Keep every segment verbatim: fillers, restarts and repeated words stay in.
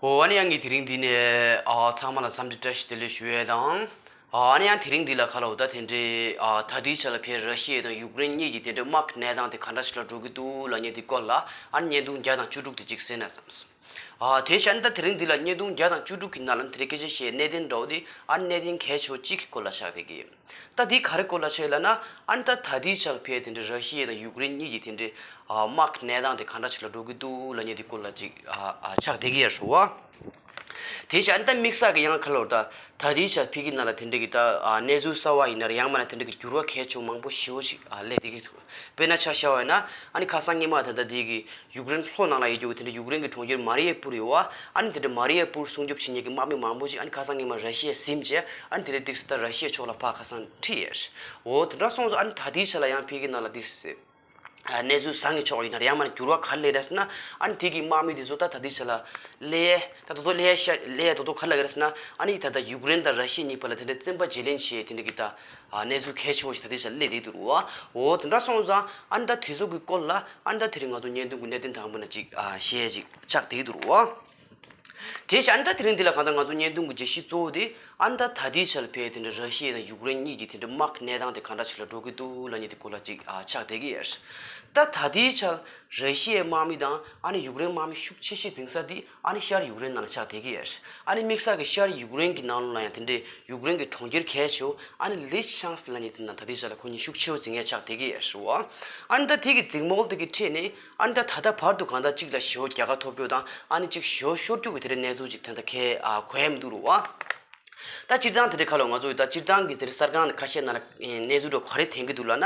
ཨོ་ཨ་ནི་ཡང་ངས་དེ་རིང་འདི་ནས་ཨ་ཚང་མ་ལ་འཚམས་འདྲི་བཀྲ་ཤིས་བདེ་ལེགས་ཞུ་ཡས་དང་། ཨ་ཨ་ནི་ཡང་དེ་རིང་འདི་ལ་ག་ལ་འོ་ད་དེ་འདྲའི་ཨ་ད་ལྟའི་ཆ་ལ་ཕར་ར་ཤི་ཡ་དང་ཡུཀ་རེན་གཉིས་ཀྱི་དེ་འདྲའི་དམག་གི་གནས་སྟངས་དེ་ག་འདྲ་ཞིག་ལ་འགྲོ་གི་འདུག་ལབ་མཁན་དེ་སྐོར་ལ་ཨ་ནི་བརྙན་ཐུང་བརྒྱ་དང་བཅུ་དྲུག་དེ་གཅིག་གསན་ན་བསམས། ཨ་དེ་བཞིན་ད་དེ་རིང་འདི་ལ་བརྙན་ཐུང་བརྒྱ་དང་བཅུ་དྲུག་གི་ནང་ལ་དེ་རིང་སྐད་ཆ་བཤད་གནད་དོན་འདྲ་བོ་དེ་ཨ་ནི་གནད་དོན་གལ་ཆེ་བོ་གཅིག་གི་སྐོར་ལ་ཆགས་བསྡད་ཀྱི་ཡོད། ད་འདི་ག་རེ་སྐོར་ལ་བཤད་ལབ་ན། ཨ་ནི་ད་ད་ལྟའི་ཆར་ཕར་དེ་འདྲའི་ར་ཤི་ཡ་དང་ཡུཀ་རེན་གཉིས་ཀྱི་དེ་འདྲའི་ཨ་དམག་གི་གནས་སྟངས་དེ་ག་འདྲ་ཞིག་ལ་འགྲོ་གི་འདུག་ལབ་མཁན་དེ་སྐོར་ལ་ཅིག་ཨ་ཨ་ཆགས་བསྡད་ཀྱི་ཡོད་རེད་བ། དེ་བཞིན་ཨ་ནི་ད་དམིགས་བསལ་གྱི་ཡང་ག་ལ་འོ་ད་ད་ལྟའི་ཆར་ཕ་གི་ནང་ལ་དེ་འདྲའི་གི་ད་ཨ་གནས་ཚུལ་གསར་བ་ཡིན་ན་རེད། ཡང་མིན་ན་དེ་འདྲའི་གི་འགྱུར་བ་གལ་ཆེ་བོ་མང་པོ་ཞེ་པོ་ཞིག་ཨ་སླེབས་བསྡད་ཀྱི་འདུག་དཔེར་ན་ཆ་བཞག་པ་ཡིན་ན་ཨ་ནི་ཁ་སང་སྔོན་མ་ད་ལྟ་འདི་གི་ཡུཀ་རེན་ལྷོ་ནང་ལ་ཡོད་རྒྱུ་གི་དེ་འདྲའི་ཡུཀ་རེན་གྱི་གྲོང་ཁྱེར་མ་རི་ཡ་པུར་ཡོད་བ། ཨ་ནི་དེ་འདྲའི་མ་རི་ཡ་པུར་སྲུང་སྐྱོབ་བྱེད་མཁན་གྱི་དམག་མི་མང་པོ་ཞིག་ཨ་ནི་ཁ་སང་སྔོན་མ་ར་ཤི་ཡས་ཟིན་རྗེས་ཨ་ནི་དེ་འདྲའི་ཏོག་ཙམ་ད་ར་ཤི་ཡའི་ཕྱོགས་ལ་ཕར་ཁ་སང་ཁྲིད་ཡོད་རེད། འོ་དེ་འདྲ་སོང་ཙང་ཨ་ནི་ད་ལྟའི་ཆ་ལ་ཡང་ཕ་གི་ནང་ལ་ཏོག་ཙམ་གནས་ཚུལ་བཟང་གི་ཕྱོགས་ཡིན་ན་རེད། ཡང་མིན་ན་འགྱུར་བ་ག་རེ་སླེབས་རེད་ཟེར་ན། ཨ་ནི་དེ་གི་དམག་མི་དེ་ཚོ་ད་ད་ལྟའི་ཆ་ལ་སླེབས་ཡས་ད་དོ་དོ་སླེབས་ཡས་ཤ་སླེབས་ཡས་དོ་དོ་ག་རེ་སླེབས་རེད་ཟེར་ན། ཨ་ནི་ད་ལྟ་ཡུཀ་རེན་དང་ར་ཤི་ཡ་གཉིས་བར་ལ་དེ་འདྲའི་བཙན་པ་བརྗེ་ལེན་བྱེད་ཡས་དེ་འདྲ་གི་ད་ཨ་གནས་ཚུལ་གལ་ཆེ་བོ་ཞིག་ད་ལྟའི་ཆ་ལ་སླེབས་བསྡད་འདུག་རེད་བ། འོ་དེ་འདྲ་སོང་ཙང་ཨ་ནི་ད་དེ་ཚོ་གི་སྐོར་ལ་ཨ་ནི་ད་དེ་རིང་ང་ཚོ་བརྙན་ཐུང་གི་གནད་དོན་དང་པོ་ན་ཅིག་ཨ་བཤད་ཅིག་ཆགས་བསྡད་འདུག་རེད་བ། དེ་བཞིན་ཨ་ནི་ད་དེ་རིང་འདི་ལ་གང་ལྟར་ང་ཚོ་བརྙན་ཐུང་གི་བརྗོད་གཞི་གཙོ་བོ་དེ་ཨ་ནི་ད་ད་ལྟའི་ཆ་ལ་ཕར་དེ་འདྲ་ར་ཤི་ཡ་དང་ཡུཀ་རེན་གཉིས་ཀྱི་དེ་འདྲ་དམག་གི་གནས་སྟངས་དེ་ག་འདྲ་ཞིག་ལ་འགྲོ་གི་འདུག་ལབ་མཁན་དེ་སྐོར་ལ་ཅིག་ཨ་ཆགས་བསྡད་ཀྱི་ཡོད། ད་ད་ལྟའི་ཆར་ར་ཤི་ཡའི་དམག་མི་དང་ཨ་ནི་ཡུཀ་རེན་དམག་མི་ཤུགས་ཆེ་ཤོས་འཛིང་ས་དེ་ཨ་ནི་ཤར་ཡུཀ་རེན་ནང་ལ་ཆགས་བསྡད་ཀྱི་ཡོད། ཨ་ནི་དམིགས་བསལ་གྱི་ཤར་ཡུཀ་རེན་གྱི་ནང་ལོགས་ལ་ཡང་དེ་འདྲའི་ཡུཀ་རེན་གྱི་གྲོང་ཁྱེར་གལ་ཆེ་བོ་ཨ་ནི་ལི་ཤང་སི་ལབ་མཁན་དེ་ནང་ད་ལྟའི་ཆར་ལ་ཁོ་གཉིས་ཤུགས་ཆེ་བོ་འཛིང་ཡ་ཆགས་བསྡད་ཀྱི་ཡོད་རེད་བ། ཨ་ནི་ད་དེ་གི་འཛིང་མོལ་དེ་གི་ཁྲོད་ནས་ཨ་ནི་ད་ད་ལྟ་བར་དུ་གང་ལྟར་གཅིག་ལ་ཞེ་པོ་རྒྱལ་ཁ་ཐོབ་རྒྱུ་དང་ཨ་ནི་གཅིག་ཞེ་པོ་ཤོར་རྒྱུ་གི་དེ་འདྲའི་གནས་ཚུལ་ཅིག་ད་ལྟ་ག་ཨ་གོ་ཡ་མི་འདུག་རེད་བ། ད་སྤྱིར་བཏང་དེ་འདྲའི་ཁ་ལོ་ང་ཚོ་ཡི་ད་སྤྱིར་བཏང་གི་དེ་འདྲའི་གསར་ཁང་ཁ་ཤས་ནང་ལ་གནས་ཚུལ་འདྲ་ག་རེ་ཐོན་གྱི་འདུག་ལབ་ན།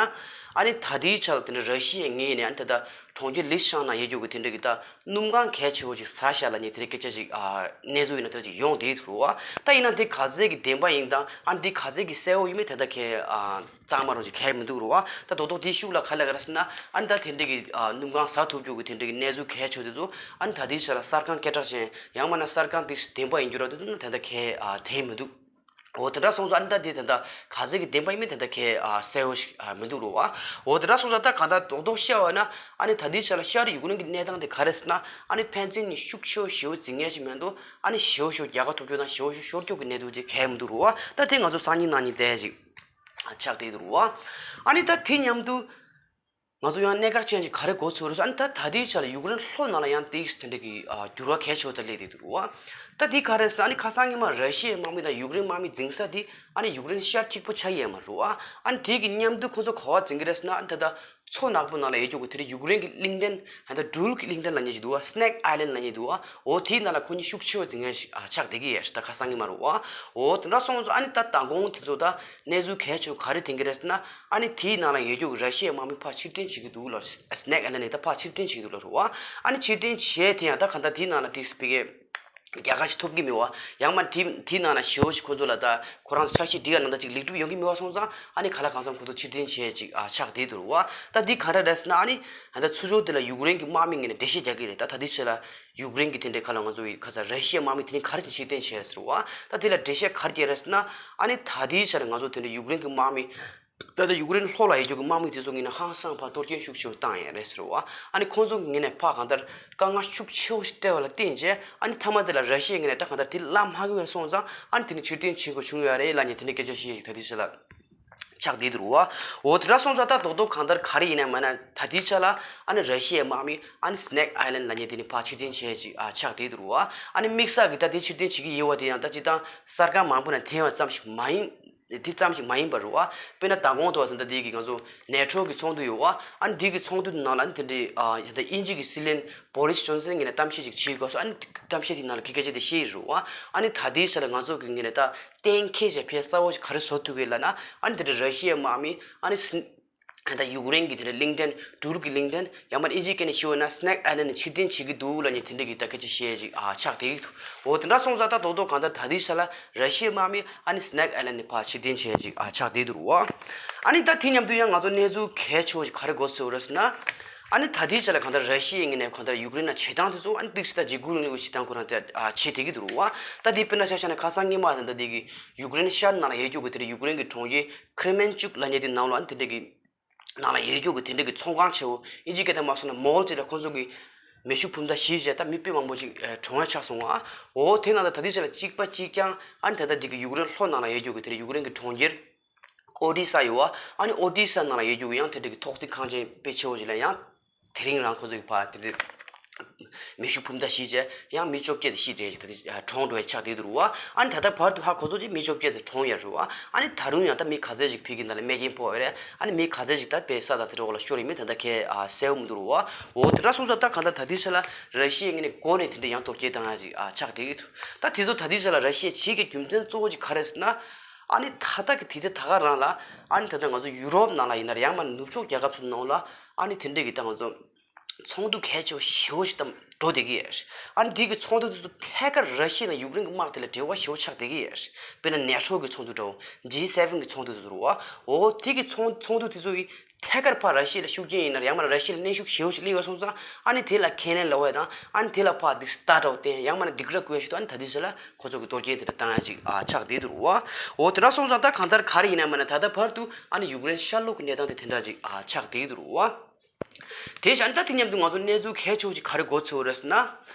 ཨ་ནི་ད་ལྟའི་ཆར་དེ་འདྲའི་ར་ཤི་ཡའི་ངོས་ནས་ཨ་ནི་ད་ལྟ་གྲོང་ཁྱེར་ལི་ཤང་ནང་ཡོད་རྒྱུ་གི་དེ་འདྲའི་གི་ད་སྣུམ་སྒང་གལ་ཆེ་བོ་ཅིག་ཟ་བཞག་ལབ་མཁན་དེ་འདྲའི་སྐད་ཆ་ཅིག་ཨ་གནས་ཚུལ་ཡིན་ན་ད་ཅིག་ཡོང་བསྡད་འདུག་རེད་བ། ད་ཡིན་ན་དེ་ག་ཚད་ཀྱི་བདེན་པ་ཡིན་དང་ཨ་ནི་དེ་ག་ཚད་ཀྱི་གསལ་བོ་ཡིན་མིན་ད་ལྟ་ག་ཨ་གཙང་མ་རང་ཅིག་ག་ཨ་མི་འདུག་རེད་བ། ད་རྡོག་རྡོག་དེའི་ཤུགས་ལ་ག་རེ་ལབ་ཀྱི་རེད་ཟེར་ན། ཨ་ནི་ད་དེ་འདྲའི་གི་ཨ་སྣུམ་སྒང་ཟ་ཐུབ་རྒྱུ་གི་དེ་འདྲའི་གི་གནས་ཚུལ་གལ་ཆེ་བོ་དེ་ཚོ་ཨ་ནི་ད་ལྟའི་ཆར་ལ་གསར་ཁང་སྐད་གྲགས་ཅན་ཡང་མིན་ན་གསར་ཁང་དེ་བདེན་པ་ཡིན་རྒྱུ་ར་དེ་ཚོ་ད་ལྟ་ག་ཨ་ཐོན་མི་འདུག་འོ་དེ་འདྲ་སོང་ཙང་ཨ་ནི་ད་དེ་ད་ལྟ་ག་ཚད་ཀྱི་བདེན་པ་ཡིན་མིན་ད་ལྟ་ག་ཨ་གསལ་བོ་ཞིག་ཨ་མི་འདུག་རེད་བ། འོ་དེ་འདྲ་སོང་ཙང་ད་གང་ལྟར་རྡོག་རྡོག་བཤད་པ་ན་ཨ་ནི་ད་ལྟའི་ཆར་ལ་ཤར་ཡུཀ་རེན་གྱི་གནས་སྟངས་དེ་ག་རེ་ཟེར་ན། ཨ་ནི་ཕན་ཚུན་གཉིས་ཤུགས་ཆེ་བོ་ཞེ་པོ་འཛིང་ཡ་ཞིག་མི་འདུག་ཨ་ནི་ཞེ་པོ་ཞེ་པོ་རྒྱལ་ཁ་ཐོབ་རྒྱུ་དང་ཞེ་པོ་ཞེ་པོ་ཤོར་རྒྱུ་གི་གནས་ཚུལ་དེ་ག་ཨ་མི་འདུག་རེད་བ། ད་དེ་ང་ཚོ་སང་ཉིན་གནངས་ཉིན་བལྟས་ཅིག་ཆགས་བསྡད་འདུག་རེད་བ། ཨ་ནི་ད་དེ་མཉམ་དུ། ང་ཚོ་ཡང་གནད་འགག་ཅན་ཞིག་ག་རེ་གོ་ཚོད་རེད་ཟེར་ན། ཨ་ནི་ད་ད་ལྟའི་ཆ་ལ་ཡུཀ་རེན་ལྷོ་ནང་ལ་ཡང་ཏོག་ཙམ་དེ་འདྲ་གི་ཨ་འགྱུར་བ་གལ་ཆེ་བོ་དེ་སླེབས་བསྡད་འདུག་རེད་བ། ད་འདི་ག་རེ་ཟེར་ན། ཨ་ནི་ཁ་སང་ཉི་མ་ར་ཤི་ཡའི་དམག་མི་དང་ཡུཀ་རེན་དམག་མི་འཛིང་ས་དེ་ཨ་ནི་ཡུཀ་རེན་ཤར་གཅིག་པོ་ཆགས་ཡོད་མ་རེད་བ། ཨ་ནི་དེ་གི་མཉམ་དུ་ཁོ་ཚོ་ག་པར་འཛིང་གི་རེད་ཟེར་ན། ཨ་ནི་ད་ལྟ་མཚོ་ནག་པོ་ནང་ལ་ཡོད་རྒྱུ་གི་དེ་འདྲ་ཡུཀ་རེན་གི་གླིང་ཕྲན། ཨ་ནི་ད་ཌུལ་གི་གླིང་ཕྲན་ལབ་མཁན་ཞིག་འདུག་བ། སི་ནེག་ཨའི་ལན་ལབ་མཁན་འདུག་བ། འོ་དེའི་ནང་ལ་ཁོ་གཉིས་ཤུགས་ཆེ་བོ་འཛིང་མཁན་ཞིག་ཨ་ཆགས་བསྡད་ཀྱི་ཡོད་རེད། ད་ཁ་སང་ཉི་མ་རེད་བ། འོ་དེ་འདྲ་སོང་ཙང་ཨ་ནི་ད་མདང་དགོང་དེ་ཚོ་ད་གནས་ཚུལ་གལ་ཆེ་བོ་ག་རེ་ཐོན་གྱི་རེད་ཟེར་ན། ཨ་ནི་དེའི་ནང་ལ་ཡོད་རྒྱུ་གི་ར་ཤི་ཡའི་དམག་མི་ཕར་ཕྱིར་འཐེན་བྱེད་ཀྱི་འདུག་ལབ། སི་ནེག་ཨའི་ལན་ནས་ད་ཕར་ཕྱིར་འཐེན་བྱེད་ཀྱི་འདུག་ལབ་རེད་བ། ཨ་ནི་ཕྱིར་འཐེན་བྱས་དེ་ཡང་ད་གང་ལྟར་དེའི་ནང་ལ་དེ་སྤེ་རྒྱལ་ཁ་ཞིག་ཐོབ་ཀྱི་མེད་བ། ཡང་མ་དེ་དེའི་ནང་ལ་ཞེ་པོ་ཞིག་ཁོ་ཚོ་ལ་ད་ཁོ་རང་ཚོ་འཆར་གཞི་འགྲིག་ཡ་ནང་ལྟར་ཅིག་ལེགས་གྲུབ་ཡོང་གི་མེད་པ་སོང་ཙང་། ཨ་ནི་གང་ལ་གང་འཚམ་ཁོ་ཚོ་ཕྱིར་འཐེན་བྱས་ཅིག་ཨ་ཆགས་བསྡད་འདུག་རེད་བ། ད་འདི་ག་འདྲ་རེད་ཟེར་ན། ཨ་ནི་ད་ཚུར་ཕྱོགས་དེ་ལ་ཡུཀ་རེན་གྱི་དམག་མི་ངོས་ནས་འགྲེལ་བཤད་རྒྱག་གི་རེད། ད་ད་ལྟའི་ཆ་ལ་ཡུཀ་རེན་གྱི་དེ་འདྲའི་ཁ་ལ་ང་ཚོ་ཡི་ཁ་ས་ར་ཤི་ཡའི་དམག་མི་དེ་ནི་ག་རེ་བྱས་ཕྱིར་འཐེན་བྱས་ཟེར་བ། ད་དེ་ལ་འགྲེལ་བཤད་ག་རེ་རྒྱག་རེད་ཟེར་ན། ཨ་ནི་ད་ལྟའི་ཆ་ལ་ང་ཚོ་དེ་འདྲའི་ཡུཀ་རེན་གྱི་དམག་མི། ད་ལྟ་ཡུཀ་རེན་ལྷོ་ལ་ཡོད་རྒྱུ་གི་དམག་མི་དེ་ཚོ་ངོས་ནས་ཧང་སང་ཕར་གཏོར་སྐྱོན་ཤུགས་ཆེ་བོ་བཏང་ཡོད་རེད་ཟེར་བ། ཨ་ནི་ཁོང་ཚོ་ངོས་ནས་ཕར་གང་ལྟར་དཀའ་ངལ་ཤུགས་ཆེ་བོ་ཞིག་སྤྲད་པ་ལ་བརྟེན་བྱས། ཨ་ནི་མཐའ་མ་དེ་ལ་ར་ཤི་ཡའི་ངོས་ནས་ད་གང་ལྟར་དེ་ལབ་མ་དགོས་པ་སོང་ཙང་། ཨ་ནི་དེ་ནི་ཕྱིར་འཐེན་བྱེད་དགོས་བྱུང་ཡོད་རེད་ལབ་མཁན་དེ་འདྲའི་སྐད་ཆ་བཤད་ཞིག་ད་ལྟའི་ཆ་ལ་ཆགས་བསྡད་འདུག་རེད་བ། འོ་དེ་འདྲ་སོང་ཙང་ད་རྡོག་རྡོག་གང་ལྟར་ག་རེ་ཡིན་ན་མིན་ན་ད་ལྟའི་ཆ་ལ་ཨ་ནི་ར་ཤི་ཡའི་དམག་མི་ཨ་ནི་སི་ནེག་ཨའི་ལན་ལབ་མཁན་དེ་ནི་ཕར་ཕྱིར་འཐེན་བྱས་ཅིག་ཨ་ཆགས་བསྡད་འདུག་རེད་བ། ཨ་ནི་དམིགས་བསལ་གྱི་ད་དེ་ཕྱིར་འཐེན་བྱེད་ཀྱི་ཡོད་པ་དེ་ཡང་ད་སྤྱིར་བཏང་གསར་ཁང་མང་པོ་ནས་ཐོན་པ་ཙམ་ཞིག་མ་ཡིན། དེ་ཙམ་ཞིག་མ་ཡིན་པ་རེད་བ། དཔེར་ན་མདང་དགོང་དུ་བ་ད་ལྟ་འདི་གི་ང་ཚོ་ནེ་ཊོ་གི་ཚོགས་འདུ་ཡོད་བ། ཨ་ནི་འདི་གི་ཚོགས་འདུ་ནང་ལ་ཨ་ནི་དེ་འདྲའི་ཨ་ད་ལྟ་དབྱིན་ཇི་གི་སྲིད་བློན་བོ་རིས་ཇོན་སན་ངོས་ནས་གཏམ་བཤད་ཅིག་བྱེད་དགོས་སོང་། ཨ་ནི་གཏམ་བཤད་དེའི་ནང་ལ་གི་སྐད་ཆ་དེ་བཤད་ཡི་རེད་བ། ཨ་ནི་ད་ལྟའི་ཆ་ལ་ང་ཚོ་གི་ངོས་ནས་ད་གཏན་འཁེལ་བྱས་ཕར་གསལ་བོ་ཞིག་ག་རེ་བཟོ་ཐུབ་ཀྱི་ལབ་ན། ཨ་ནི་དེ་འདྲའི་ར་ཤི་ཡའི་དམག་མི་ཨ་ནི་སི་ཨ་ནི་ད་ཡུཀ་རེན་གྱི་དེ་འདྲའི་གླིང་ཕྲན། ཌུལ་གྱི་གླིང་ཕྲན། ཡང་མིན་ན་དབྱིན་ཇིའི་སྐད་ནས་ཞུས་པ་ན་སི་ནེག་ཨའི་ལན་ནས་ཕྱིར་འཐེན་བྱེད་ཀྱི་འདུག་ལབ་མཁན་དེ་འདྲའི་གི་ད་སྐད་ཆ་བཤད་ཅིག་ཨ་ཆགས་བསྡད་ཀྱི་འདུག་འོ་དེ་འདྲ་སོང་ཙང་ད་རྡོག་རྡོག་གང་ལྟར་ད་ལྟའི་ཆ་ལ་ར་ཤི་ཡའི་དམག་མི་ཨ་ནི་སི་ནེག་ཨའི་ལན་ནས་ཕར་ཕྱིར་འཐེན་བྱས་ཅིག་ཨ་ཆགས་བསྡད་འདུག་རེད་བ། ཨ་ནི་ད་དེ་མཉམ་དུ་ཡང་ང་ཚོ་གནས་ཚུལ་གལ་ཆེ་བོ་ཞིག་ག་རེ་གོ་སོང་རེད་ཟེར་ན། ཨ་ནི་ད་ལྟའི་ཆ་ལ་གང་ལྟར་ར་ཤི་ཡའི་ངོས་ནས་གང་ལྟར་ཡུཀ་རེན་ལ་བྱེད་སྟངས་དེ་ཚོ་ཨ་ནི་ཏོག་ཙམ་ད་འཇིགས་སྐུལ་རིང་ལུགས་ཀྱི་བྱེད་སྟངས་ཁོ་རང་ད་ཨ་བྱེད་བསྡད་ཀྱི་འདུག་རེད་བ། ད་དེ་དཔེར་ན་ཆ་བཞག་ན་ཁ་སང་སྔོན་མ་ད་ལྟ་དེ་གི་ཡུཀ་རེན་ཤར་ནང་ལ་ཡོད་རྒྱུ་གི་དེ་འདྲའི་ཡུཀ་རེན་གྱི་གྲོང་ཁྱེར་ཁྲེ་མེན་ཅུག་ལབ་མཁན་དེ་ནང་ལ་ཨ་ནི་དེ་འདྲའི་གི་ནང་ལ་ཡོད་རྒྱུ་གི་དེ་འདྲའི་གི་ཚོང་ཁང་ཆེ་བོ། དབྱིན་ཇིའི་སྐད་ཐོག་མ་སོང་ན་མོལ་ཅིག་ལ་ཁོང་ཚོ་གི་ མེ་ཤུགས་འཕུར་མདའ་བཞི་བྱས་ད་མི་དཔེ་མང་པོ་ཅིག་ཨ་གྲོངས་ཡ་ཆགས་སོང་བ། འོ་དེ་ནང་ད་ད་ལྟའི་ཆ་ལ་གཅིག་པ་གཅིག་རྐྱང་ཨ་ནི་ད་ལྟ་འདི་གི་ཡུཀ་རེན་ལྷོ་ནང་ལ་ཡོད་རྒྱུ་གི་དེ་རིང་ཡུཀ་རེན་གི་གྲོང་ཁྱེར་ཨོ་ཌི་ས་ཡོད་བ། ཨ་ནི་ཨོ་ཌི་ས་ནང་ལ་ཡོད་རྒྱུ་གི་ཡང་དེ་འདྲ་གི་ཐོག་བརྩེགས་ཁང་ཆེན་དཔེ་ཆེ་བོ་ཞིག་ལ་ཡང་དེ་རིང་རང་ཁོ་ཚོ་གི་ཕར་དེ་འདྲ་མེ་ཤུགས་འཕུར་མདའ་བཞི་བྱས་ཡང་མི་བཅོ་བརྒྱད་དེ་ཤི་བྲལ་ཞིག་ད་ལྟ་གྲོངས་འགྲོ་ཡ་ཆགས་བསྡད་འདུག་བ། ཨ་ནི་ད་ལྟ་བར་དུ་ཧ་གོ་ཚོད་ཅིག་མི་བཅོ་བརྒྱད་དེ་གྲོངས་ཡ་རེད་བ། ཨ་ནི་ད་རུང་ཡང་ད་མི་ག་ཚོད་ཅིག་ཕ་གི་ནང་ལ་རྨས་སྐྱོན་ཕོག་ཡོད་རེད། ཨ་ནི་མི་ག་ཚོད་ཅིག་ད་དཔེ་ས་དང་དེ་འདྲ་འོག་ལ་ཤོར་ཡོད་མེད་ད་ལྟ་ཁས་ཨ་གསལ་བོ་མི་འདུག་རེད་བ། འོ་དེ་འདྲ་སོང་ཙང་ད་གང་ལྟར་ད་ལྟའི་ཆ་ལ་ར་ཤི་ཡའི་ངོས་ནས་འགོ་ནས་དེ་འདྲ་ཡང་གཏོར་སྐྱོན་བཏང་ཡ་ཅིག་ཨ་ཆགས་བསྡད་ཀྱི་འདུག་ད་དེ་ཚོ་ད་ལྟའི་ཆ་ལ་ར་ཤི་ཡ་བྱེད་ཀྱི་རྒྱུ་མཚན་གཙོ་བོ་ཅིག་ག་རེ་ཟེར་ན། ཨ་ནི་ད་ལྟ་གི་དུས་ཚོད་ད་ག་རང་ལ་ཨ་ནི་ད་ལྟ་ང་ཚོ་ཡུ་རོབ་ནང་ལ་ཡིན་ན་རེད། ཡང་མིན་ན་ནུབ་ཕྱོགས་རྒྱལ་ཁབ་ཚོ་ནང་ལ་ཨ་ནི་དེ་འདྲ་གི་ད་ང་ཚོ་ཚོགས་འདུ་གལ་ཆེ་བོ་ཞེ་པོ་ཞིག་ད་འགྲོ་བསྡད་ཀྱི་ཡོད་རེད། ཨ་ནི་དེ་གི་ཚོགས་འདུ་དེ་ཚོ་ཐད་ཀར་ར་ཤི་ཡ་དང་ཡུཀ་རེན་གི་དམག་དེ་ལ་འབྲེལ་བ་ཞེ་པོ་ཆགས་བསྡད་ཀྱི་ཡོད་རེད། དཔེར་ན་ནེ་ཊོ་གི་ཚོགས་འདུ་འདྲ་བོ་ཇི་སེ་ཝེན་གི་ཚོགས་འདུ་དེ་ཚོ་རེད་བ། འོ་དེ་གི་ཚོགས་ཚོགས་འདུ་དེ་ཚོ་ཡི་ཐད་ཀར་ཕར་ར་ཤི་ཡ་ལ་ཤུགས་རྐྱེན་ཡིན་ན་ཡང་མིན་ན་ར་ཤི་ཡ་ལ་གནོན་ཤུགས་ཞེ་པོ་ཞིག་སླེབས་ཡོད་སོང་ཙང་ཨ་ནི་དེ་ལ་ཁས་ལེན་ལབ་ཡ་དང་ཨ་ནི་དེ་ལ་ཕར་སྡིགས་ས་ལྟ་འདྲ་བོ་བསྟན་ཡང་མིན་ན་སྡིགས་ར་བསྐུལ་ཡ་ཞིག་ཏུ་ཨ་ནི་ད་ལྟའི་ཆ་ལ་ཁོ་ཚོ་གི་གཏོར་སྐྱོན་དེ་འདྲ་བཏང་ཡ་ཅིག་ཨ་ཆགས་བསྡད་འདུག་རེད་བ། འོ་དེ་འདྲ་སོང་ཙང་ད་གང་ལྟར་ག་རེ་ཡིན་ན་མིན་ན་ད་ལྟ་བར་དུ་ཨ་ནི་ཡུཀ་རེན་ཤར་ལྷོ་གི་གནས་སྟངས་དེ་དེ་འདྲ་ཅིག་ཨ་ཆགས་བསྡད་འདུག་རེད་བ། དེ་བཞིན་ད་དེ་མཉམ་དུ་ང་ཚོ་གནས་ཚུལ་གལ་ཆེ་བོ་ཅིག་ག་རེ་གོ་ཚོད་རེད་ཟེར་ན།